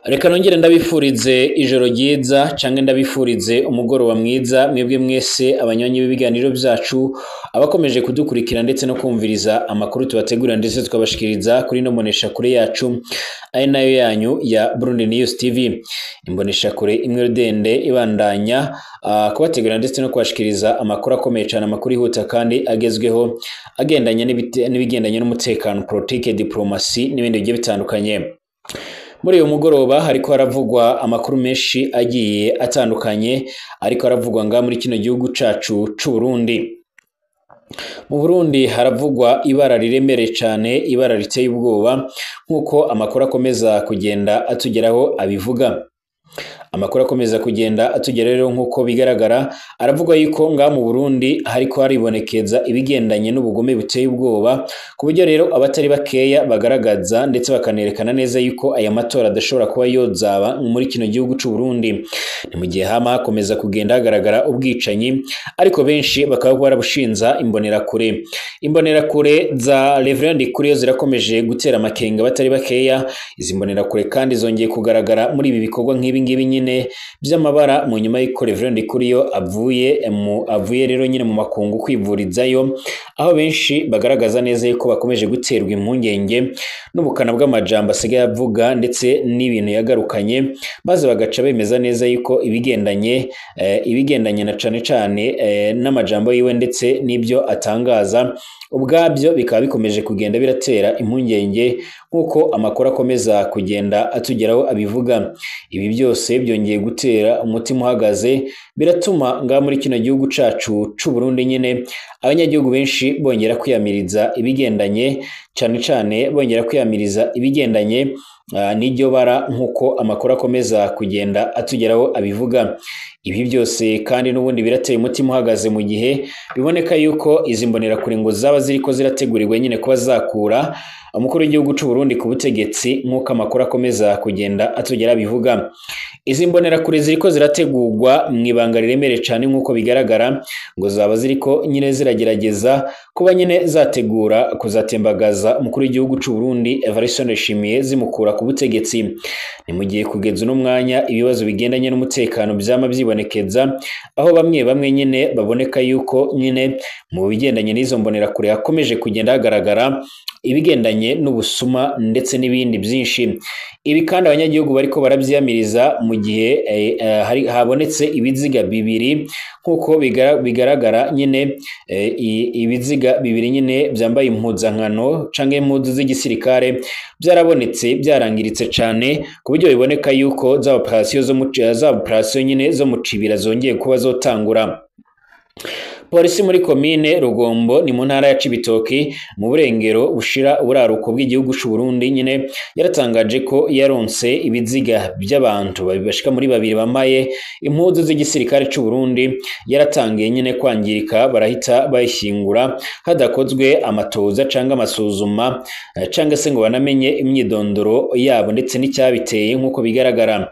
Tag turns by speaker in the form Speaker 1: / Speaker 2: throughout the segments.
Speaker 1: Reka nongere ndabifurize ijoro ryiza canke ndabifurize umugoroba mwiza mwebwe mwese abanywanyi b'ibiganiro vyacu, abakomeje kudukurikira ndetse no kumviriza amakuru tubategurira ndetse tukabashikiriza kuri no mbonesha kure yacu, ari nayo yanyu ya Burundi News TV. Imbonesha kure imwe rudende ibandanya kubategurira ndetse no kubashikiriza amakuru akomeye cane, amakuru yihuta kandi agezweho, agendanye n'ibigendanye n'umutekano, politike, diplomasi n'ibindi bigiye bitandukanye. Muri uyu mugoroba hariko haravugwa amakuru menshi agiye atandukanye, ariko haravugwa nga muri kino gihugu cacu c'u Burundi. Mu Burundi haravugwa ibara riremereye cane, ibara riteye ubwoba, nk'uko amakuru akomeza kugenda atugeraho abivuga. Amakuru akomeza kugenda atugera rero nk'uko bigaragara, aravugwa yuko nga mu Burundi hariko haribonekeza ibigendanye n'ubugome buteye ubwoba, ku buryo rero abatari bakeya bagaragaza ndetse bakanerekana neza yuko aya matora adashobora kuba yozaba muri kino gihugu c'u Burundi. Ni mu gihe hama hakomeza kugenda hagaragara ubwicanyi, ariko benshi bakaba barabushinza imbonerakure. Imbonerakure za Reverend Ndikuriyo zirakomeje gutera amakenga abatari bakeya. Izi mbonerakure kandi zongeye kugaragara muri ibi bikorwa nk'ibi ngibi nyine by'amabara, mu nyuma y'uko Reverend Ndikuriyo avuye rero nyine mu makungu kwivurizayo, aho benshi bagaragaza neza yuko bakomeje guterwa impungenge n'ubukana bw'amajambo asigaye avuga ndetse n'ibintu yagarukanye, maze bagaca bemeza neza yuko ibigendanye na cane cane n'amajambo yiwe ndetse n'ibyo atangaza ubwabyo bikaba bikomeje kugenda biratera impungenge, nk'uko amakuru akomeza kugenda atugeraho abivuga. Ibi byose byongeye gutera umutima uhagaze, biratuma ngaha muri kino gihugu cacu c'u Burundi nyine abanyagihugu benshi bongera kwiyamiriza ibigendanye, cane cane bongera kwiyamiriza ibigendanye n'iryo bara, nk'uko amakuru akomeza kugenda atugeraho abivuga. Ibi byose kandi n'ubundi birateye umutima uhagaze mu gihe biboneka yuko izi mbonerakure ngo zaba ziriko zirategurirwa nyine kuba zakura umukuru w'igihugu c'u Burundi ku butegetsi, nk'uko amakuru akomeza kugenda atugera abivuga. Izi mbonerakure ziriko zirategurwa mu ibanga riremereye cane, nk'uko bigaragara ngo zaba ziriko nyine ziragerageza kuba nyine zategura kuzatembagaza umukuru w'igihugu c'u Burundi Evariste Ndayishimiye, zimukura ku butegetsi. Ni mu gihe kugeza uno mwanya ibibazo bigendanye n'umutekano vyama vyibonekeza, aho bamwe bamwe nyine baboneka yuko nyine mu bigendanye n'izo mbonerakure hakomeje kugenda hagaragara ibigendanye n'ubusuma ndetse n'ibindi byinshi. Ibi kandi abanyagihugu bariko baravyiyamiriza mu gihe habonetse ibiziga bibiri, nk'uko bigaragara nyine ibiziga bibiri nyine vyambaye impuzankano canke impuzu z'igisirikare byarabonetse byarangiritse cane, ku buryo biboneka yuko za operation zo mu za operation nyine zo mu Cibira zongeye kuba zotangura. Polisi muri komine Rugombo ni mu ntara ya Cibitoki mu burengero bushira uburaruko bw'igihugu c'u Burundi nyine yaratangaje ko yaronse ibiziga by'abantu bashika muri babiri bambaye impuzu z'igisirikare c'u Burundi, yaratangiye nyine kwangirika, barahita bayishyingura hadakozwe amatoza canke amasuzuma canke se ngo banamenye imyidondoro yabo ndetse n'icyabiteye, nk'uko bigaragara.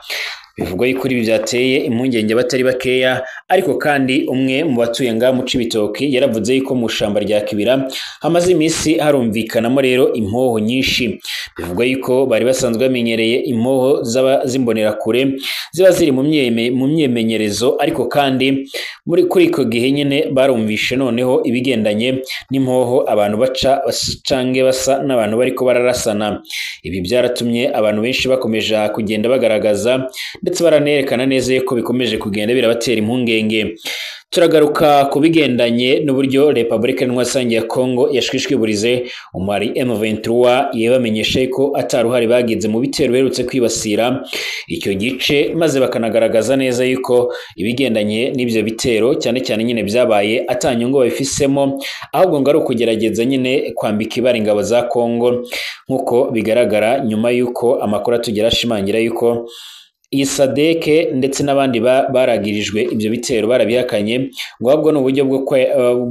Speaker 1: Bivugwa yuko ibi byateye impungenge abatari bakeya, ariko kandi umwe mu batuye ngaha mu Cibitoki yaravuze yuko mu shamba rya Kibira hamaze iminsi harumvikanamo rero impoho nyinshi. Bivugwa yuko bari basanzwe bamenyereye impoho z'imbonerakure ziba ziri mu myimenyerezo, ariko kandi muri kuri iko gihe nyine barumvishe noneho ibigendanye n'impoho abantu baca canke basa n'abantu bariko bararasana. Ibi byaratumye abantu benshi bakomeje kugenda bagaragaza ndetse baranerekana neza yuko bikomeje kugenda birabatera impungenge. Turagaruka ku bigendanye n'uburyo Republika Iharanira ya Congo yashwishwiburize umwari M23, yabamenyesha ko ataruhare bagize mu bitero biherutse kwibasira icyo gice, maze bakanagaragaza neza yuko ibigendanye n'ibyo bitero cyane cyane nyine byabaye atanyungu babifisemo, ahubwo ngo ari ukugerageza nyine kwambika ibara ingabo za Congo, nk'uko bigaragara nyuma y'uko amakuru atugera ashimangira yuko iyi Sadeke ndetse n'abandi baragirijwe ibyo bitero barabihakanye, ngo ahubwo ni uburyo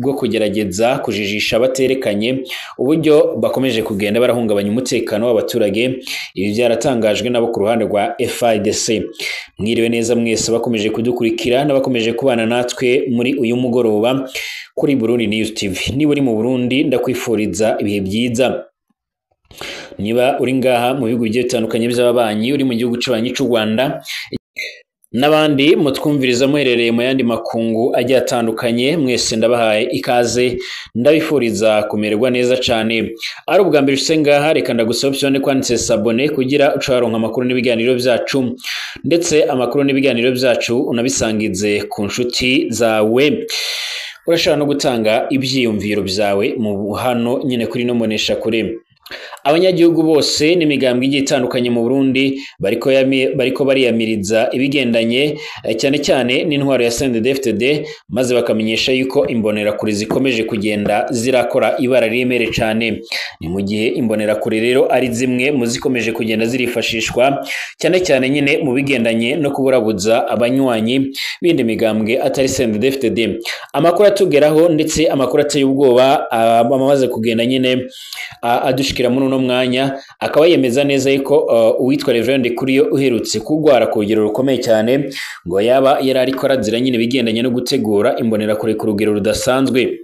Speaker 1: bwo kugerageza kujijisha baterekanye uburyo bakomeje kugenda barahungabanya umutekano w'abaturage. Ibi byaratangajwe nabo ku ruhande rwa FIDC. Mwiriwe neza mwese bakomeje kudukurikira n'abakomeje kubana natwe muri uyu mugoroba kuri Burundi News TV. Niba uri mu Burundi ndakwifuriza ibihe byiza. Niba uri ngaha mu bihugu bigiye bitandukanye by'ababanyi, uri mu gihugu cy'abanyi cy'u Rwanda n'abandi mutwumviriza muherereye mu yandi makungu agiye atandukanye, mwese ndabahaye ikaze, ndabifuriza kumererwa neza cyane. Ari ubwa mbere ushitse ngaha, reka ndagusaba option kwanditse s'abonner kugira ucaronka amakuru n'ibiganiro byacu, ndetse amakuru n'ibiganiro byacu unabisangize ku nshuti zawe. Urashobora no gutanga ibyiyumviro byawe mu hano nyine kuri no mbonesha kure. Abanyagihugu bose n'imigambwe igiye itandukanye mu Burundi bariko bariyamiriza ibigendanye cyane cyane n'intwaro ya CNDD-FDD, maze bakamenyesha yuko imbonerakure zikomeje kugenda zirakora ibara riremere cyane. Ni mu gihe imbonerakure rero ari zimwe mu zikomeje kugenda zirifashishwa cyane cyane nyine mu bigendanye no kuburabuza abanywanyi b'indi migambwe atari CNDD-FDD. Amakuru atugeraho ndetse amakuru ateye ubwoba amaze kugenda nyine adushikira muri uno mwanya, akaba yemeza neza yuko uwitwa Reverend Ndikuriyo uherutse kugwara ku rugero rukomeye cyane, ngo yaba yari ariko arazira nyine ibigendanye no gutegura imbonerakure ku rugero rudasanzwe.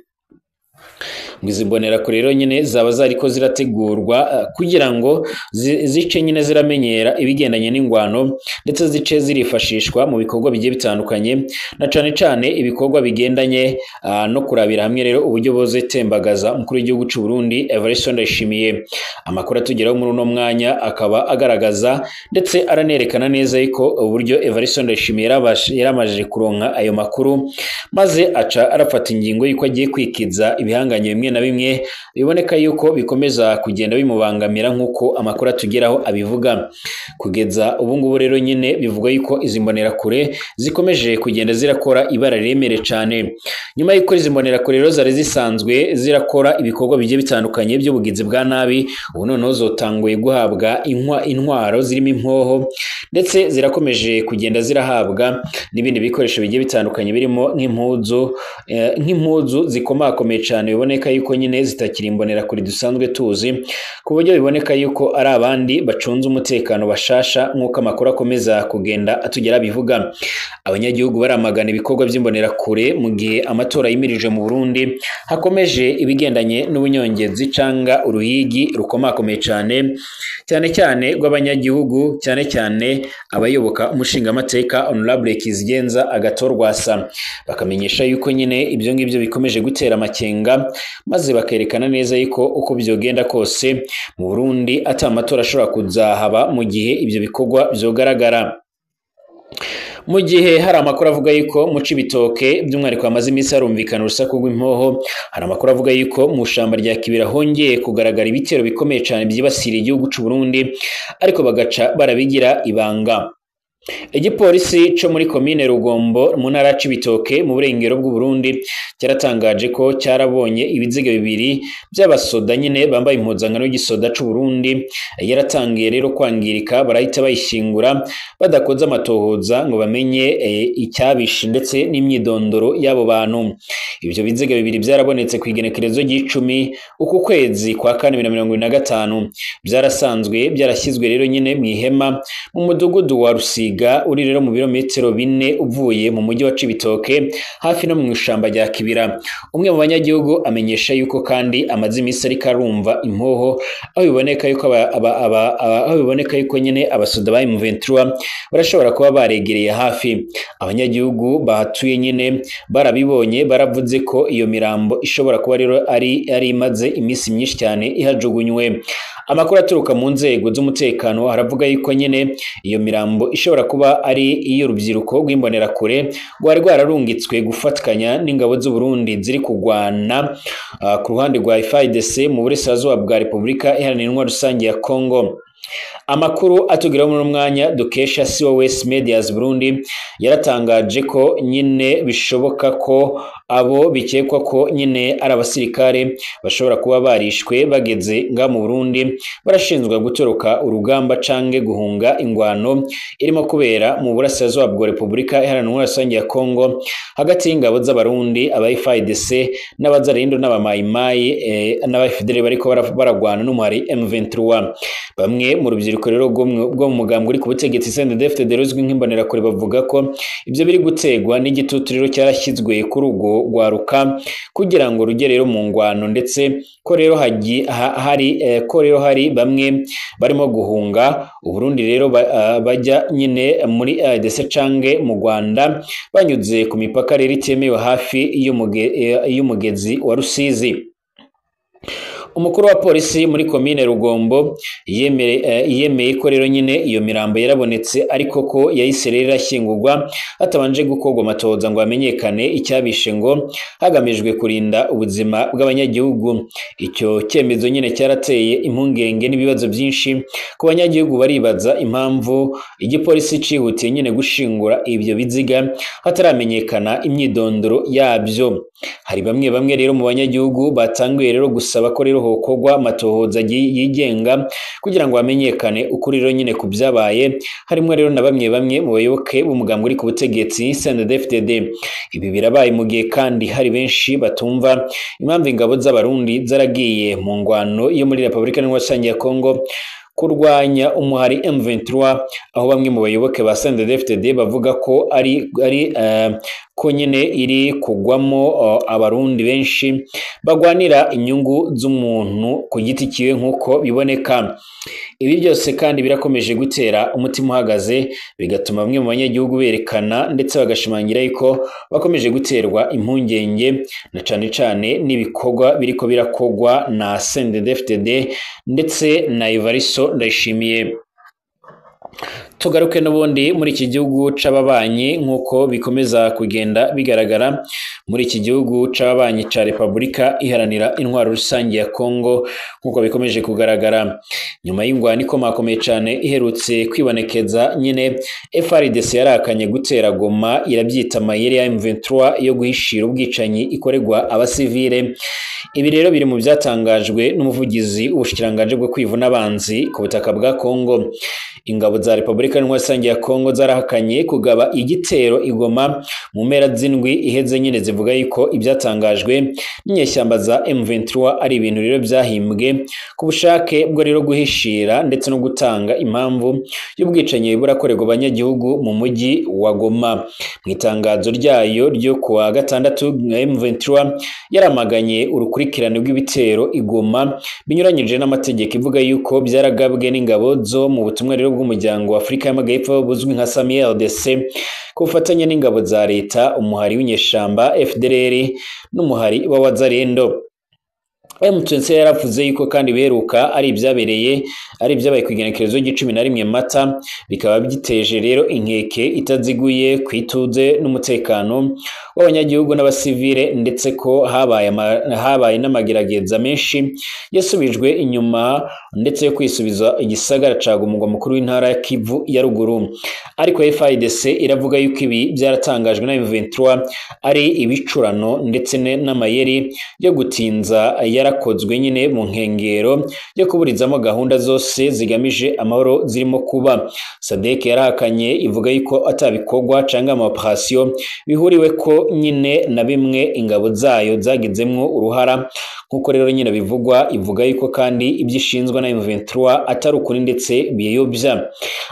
Speaker 1: Ngo izi mbonerakure rero nyine zaba zariko zirategurwa kugira ngo zice nyine ziramenyera ibigendanye n'ingwano, ndetse zice zirifashishwa mu bikorwa bigiye bitandukanye, na cane cane ibikorwa bigendanye no kurabira hamwe rero uburyo bozetembagaza umukuru w'igihugu c'u Burundi Evariste Ndayishimiye. Amakuru atugeraho muri uno mwanya akaba agaragaza ndetse aranerekana neza yuko uburyo Evariste Ndayishimiye yaramaje kuronka ayo makuru, maze aca arafata ingingo yuko agiye kwikiza ibihanganye bimwe na bimwe biboneka yuko bikomeza kugenda bimubangamira nk'uko amakuru atugeraho abivuga. Kugeza ubu ngubu rero nyine bivuga yuko izi mbonerakure zikomeje kugenda zirakora ibara riremere cyane. Nyuma y'uko izi mbonerakure rero zari zisanzwe zirakora ibikorwa bigiye bitandukanye by'ubugizi bwa nabi, ubu noneho zotanguye guhabwa intwaro zirimo impoho, ndetse zirakomeje kugenda zirahabwa n'ibindi bikoresho bigiye bitandukanye birimo nk'impuzu zikomakomeye cyane, biboneka yuko nyine zitakiri imbonerakure dusanzwe tuzi, ku buryo biboneka yuko ari abandi bacunze umutekano bashasha nk'uko amakuru akomeza kugenda atugera bivuga. Abanyagihugu baramagana ibikorwa by'imbonerakure mu gihe amatora yimirije mu Burundi, hakomeje ibigendanye n'ubunyongezi canga uruhigi rukomakomeye cyane, cyane cyane rw'abanyagihugu, cyane cyane abayoboka umushingamateka Honorable Kizigenza Agathon Rwasa. Bakamenyesha yuko nyine ibyo ngibyo bikomeje gutera amakenga, maze bakerekana neza yuko uko byogenda kose mu Burundi ata amatora ashobora kuzahaba mu gihe ibyo bikorwa byogaragara. Mu gihe hari amakuru avuga yuko mu Cibitoke by'umwihariko hamaze iminsi harumvikana urusaku rw'impoho, hari amakuru avuga yuko mu shamba rya Kibira hongeye kugaragara ibitero bikomeye cyane byibasira igihugu c'u Burundi, ariko bagaca barabigira ibanga. Igipolisi co muri komine Rugombo mu ntara ya Cibitoke mu burengero bw'u Burundi cyaratangaje ko cyarabonye ibiziga bibiri by'abasoda nyine bambaye impuzankano y'igisoda c'u Burundi yaratangiye rero kwangirika, barahita bayishyingura badakoze amatohoza ngo bamenye icyabishe ndetse n'imyidondoro y'abo bantu. Ibyo biziga bibiri byarabonetse ku igenekerezo ry'icumi uku kwezi kwa kane 2025, byarasanzwe byarashyizwe rero nyine mu ihema mu mudugudu wa Rusiga uri rero mu birometero 4 uvuye mu mujyi wa Cibitoke hafi no mu ishamba rya Kibira. Umwe mu banyagihugu amenyesha yuko kandi amaze iminsi ariko arumva impoho, aho biboneka yuko aho biboneka yuko nyine abasoda ba M23 barashobora kuba baregereye hafi. Abanyagihugu bahatuye nyine barabibonye, baravuze ko iyo mirambo ishobora kuba rero ari imaze iminsi myinshi cyane ihajugunywe. Amakuru aturuka mu nzego z'umutekano haravuga yuko nyine iyo mirambo ishobora kuba ari iy'urubyiruko rw'imbonerakure rwari rwararungitswe gufatikanya n'ingabo z'u Burundi ziri kugwana ku ruhande rwa FARDC mu burasirazuba bwa Repubulika Iharanira Intwaro Rusange ya Congo. Amakuru atugeraho muri umwanya dukesha COS Medias Burundi yaratangaje ko nyine bishoboka ko abo bikekwa ko nyine ari abasirikare bashobora kuba barishwe bageze nga mu Burundi barashinzwe gutoroka urugamba cange guhunga ingwano irimo kubera mu burasirazuba bwa Repubulika Iharanira Intwaro Rusange ya Congo hagati y'ingabo z'Abarundi, aba FARDC n'abazarindo n'abamayimayi n'abafidele bariko baragwana n'umuhari M23. Bamwe mu rubyiruko rero rwo mu mugambwe uri ku butegetsi CNDD-FDD ruzwi nk'imbonerakure bavuga ko ibyo biri gutegwa n'igitutu rero cyarashyizwe kuri ubwo urwo rwaruka kugira ngo rujye rero mu ngwano, ndetse ko rero hari bamwe barimo guhunga Uburundi rero bajya nyine muri RDC canke mu Rwanda banyuze ku mipaka rero itemewe hafi y'umugezi wa Rusizi. Umukuru wa polisi muri komine Rugombo yemeye ko rero nyine iyo mirambo yarabonetse, ariko ko yahise rero irashyingurwa hatabanje gukorwa amatohoza ngo hamenyekane icyabishe, ngo hagamijwe kurinda ubuzima bw'abanyagihugu. Icyo cyemezo nyine cyarateye impungenge n'ibibazo byinshi ku banyagihugu, baribaza impamvu igipolisi cihutiye nyine gushingura ibyo biziga hataramenyekana imyidondoro yabyo. Hari bamwe rero mu banyagihugu batanguye rero gusaba ko rero hokorwa amatohoza yigenga kugira ngo hamenyekane ukuri rero nyine ku byabaye, harimo rero na bamwe mu bayoboke b'umugambwe uri ku butegetsi CNDD-FDD. Ibi birabaye mu gihe kandi hari benshi batumva impamvu ingabo z'Abarundi zaragiye mu ngwano yo muri Repubulika Iharanira ya Kongo kurwanya umuhari M23, aho bamwe mu bayoboke ba CNDD-FDD bavuga ko ari ko nyine iri kugwamo Abarundi benshi bagwanira inyungu z'umuntu ku giti kiwe nk'uko biboneka. Ibi byose kandi birakomeje gutera umutima uhagaze, bigatuma bamwe mu banyagihugu berekana ndetse bagashimangira yuko bakomeje guterwa impungenge na cane cane n'ibikorwa biriko birakogwa na CNDD-FDD ndetse na Evaristo Ndayishimiye. Tugaruke n'ubundi muri iki gihugu c'ababanyi nk'uko bikomeza kugenda bigaragara muri iki gihugu c'ababanyi ca Repubulika Iharanira Intwaro Rusange ya Kongo, nk'uko bikomeje kugaragara nyuma y'ingwano ikomakomeye cane iherutse kwibonekeza nyine, FARDC yarakanye gutera Goma irabyita amayeri ya M23 yo guhishira ubwicanyi ikoregwa abasivile. Ibi rero biri mu byatangajwe n'umuvugizi w'ubushikiranganje bwo kwivuna abanzi ku butaka bwa Kongo. Ingabo za Repubulika Iharanira Rusange ya Kongo zarahakanye kugaba igitero igoma mu mpera z'indwi iheze nyine, zivuga yuko ibyatangajwe n'inyeshyamba za M23 ari ibintu rero byahimbwe ku bushake bwo rero guhishira ndetse no gutanga impamvu y'ubwicanyi burakorerwa abanyagihugu mu mujyi wa Goma. Mu itangazo ryayo ryo kuwa gatandatu, M23 yaramaganye urukurikirane rw'ibitero igoma binyuranyije n'amategeko, ivuga yuko byaragabwe n'ingabo zo mu butumwa rero bw'umuryango wa Afrika y'Amajyepfo buzwi nka SAMIDRC ku bufatanye n'ingabo za leta, umuhari w'inyeshamba FDLR n'umuhari wa Wazalendo. M23 yaravuze yuko kandi beruka ari ibyabereye ari ibyabaye ku igenekerezo ry'icumi na rimwe Mata, bikaba byiteje rero inkeke itaziguye kwituze n'umutekano w'abanyagihugu n'abasivile, ndetse ko habaye n'amagerageza menshi yasubijwe inyuma ndetse yo kwisubiza igisagara ca Goma, mukuru w'intara ya Kivu ya ruguru. Ariko FARDC iravuga yuko ibi byaratangajwe na M23 ari ibicurano ndetse n'amayeri yo gutinza yarakozwe nyine mu nkengero yo kuburizamo gahunda zose zigamije amahoro zirimo kuba. SADC yarahakanye ivuga yuko atabikorwa canke ama operation bihuriwe ko nyine na bimwe ingabo zayo zagizemwo uruhara, nkuko rero nyine bivugwa. Ivuga yuko kandi ibyishinzwe na M23 atari ukuri ndetse biyobya.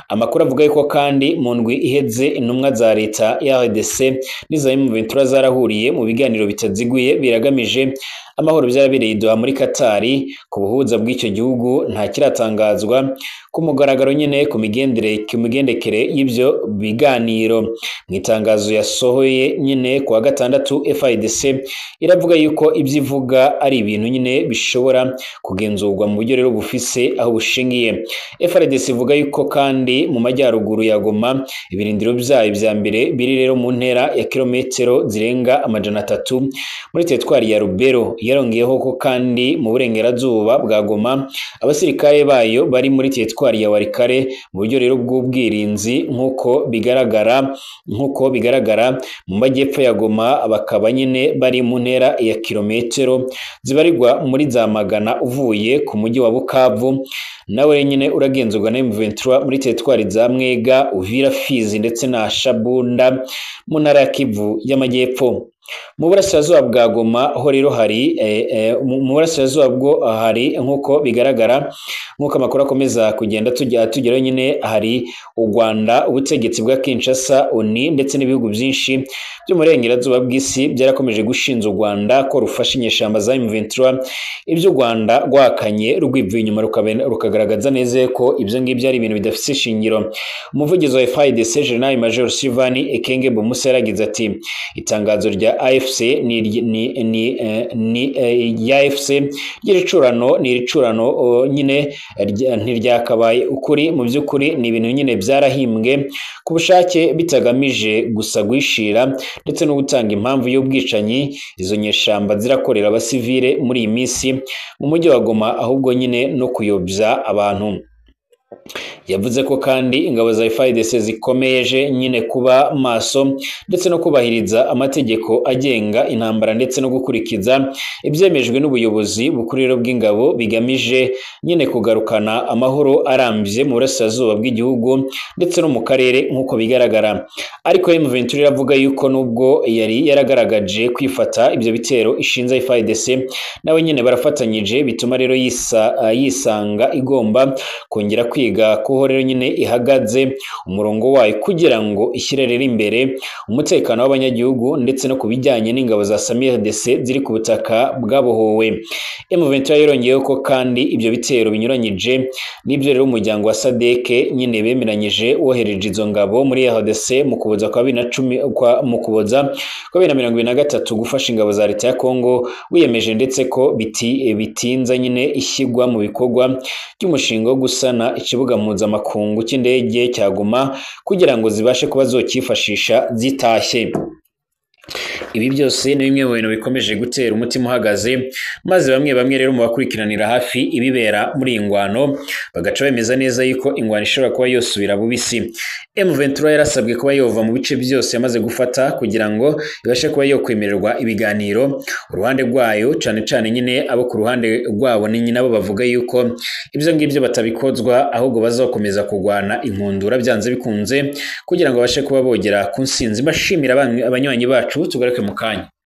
Speaker 1: Amakuru avuga yuko kandi mu ndwi iheze intumwa za leta ya RDC n'iza M23 zarahuriye mu biganiro bitaziguye biragamije amahoro byarabereye Doha muri Katari. Ku buhuza bw'icyo gihugu nta kiratangazwa ku mugaragaro nyine ku migendekere y'ibyo biganiro. Mu itangazo yasohoye nyine kuwa gatandatu, FARDC iravuga yuko ibyo ivuga ari ibintu nyine bishobora kugenzurwa mu buryo rero bufise aho bushingiye. FARDC ivuga yuko kandi mu majyaruguru ya Goma ibirindiro byayo bya mbere biri rero mu ntera ya kilometero zirenga 300 muri teritwari ya Rubero. Yarongeyeho ko kandi mu burengerazuba bwa Goma abasirikare bayo bari muri teritwari ya Walikale mu buryo rero bw'ubwirinzi, nk'uko bigaragara mu majyepfo ya Goma bakaba nyine bari mu ntera ya kilometero zibarirwa muri za magana uvuye ku mujyi wa Bukavu, nawe nyine uragenzurwa na M23 muri teritwari za Mwega, Uvira, Fizi ndetse na Shabunda mu ntara ya Kivu y'Amajyepfo. Mu burasirazuba bwa Goma ho rero hari mu burasirazuba bwo hari, nk'uko bigaragara, nk'uko amakuru akomeza kugenda tugeraho nyine, hari u Rwanda, ubutegetsi bwa Kinshasa, ONU ndetse n'ibihugu byinshi byo mu burengerazuba bw'isi byarakomeje gushinja u Rwanda ko rufasha inyeshyamba za M23. Ibyo u Rwanda rwakanye rwivuye inyuma, rukagaragaza neza ko ibyo ngibyo ari ibintu bidafite ishingiro. Umuvugizi wa FARDC General Major Sylvain Ekenge Bomusa yaragize ati: "Itangazo rya AFC ni rya AFC ry'iricurano, ni iricurano nyine, ntiryakabaye ukuri. Mu by'ukuri ni ibintu nyine byarahimbwe ku bushake, bitagamije gusa guhishira ndetse no gutanga impamvu y'ubwicanyi izo nyeshamba zirakorera abasivile muri iyi minsi mu mujyi wa Goma, ahubwo nyine no kuyobya abantu." Yavuze ko kandi ingabo za FARDC zikomeje nyine kuba maso ndetse no kubahiriza amategeko agenga intambara ndetse no gukurikiza ibyemejwe n'ubuyobozi bukuru bw'ingabo, bigamije nyine kugarukana amahoro arambye mu burasirazuba bw'igihugu ndetse no mu karere nk'uko bigaragara. Ariko M23 iravuga yuko nubwo yari yaragaragaje kwifata ibyo bitero ishinza FARDC, nawe nyine barafatanyije, bituma rero yisanga igomba kongera kwiga kuho rero nyine ihagaze umurongo wayo kugira ngo ishyire rero imbere umutekano w'abanyagihugu ndetse no ku bijyanye n'ingabo za SAMIDRC ziri ku butaka bwabohowe. M23 yarongeyeho ko kandi ibyo bitero binyuranyije n'ibyo rero umuryango wa SADC nyine bemeranyije wohereje izo ngabo muri RDC mu Kuboza kwa 2010 mu Kuboza kwa 2023 gufasha ingabo za leta ya Kongo, wiyemeje ndetse ko bitinza nyine ishyirwa mu bikorwa by'umushinga wo gusana ikibuga mpuzamakungu cy'indege cya Goma kugira ngo zibashe kuba zokifashisha zitashye. Ibi byose ni bimwe mu bintu bikomeje gutera umutima uhagaze, maze bamwe bamwe rero mu bakurikiranira hafi ibibera muri iyi ngwano bagaca bemeza neza yuko ingwano ishobora kuba yosubira bubisi. M23 yarasabwe kuba yova mu bice byose yamaze gufata kugira ngo ibashe kuba yokwemererwa ibiganiro. Uruhande rwayo cane cane nyine abo ku ruhande rwabo ni nyine abo bavuga yuko ibyo ngibyo batabikozwa, ahubwo bazakomeza kugwana inkundura byanze bikunze kugira ngo babashe kuba bogera ku nsinzi. Bashimira abanywanyi bacu, tugaruke mu kanya.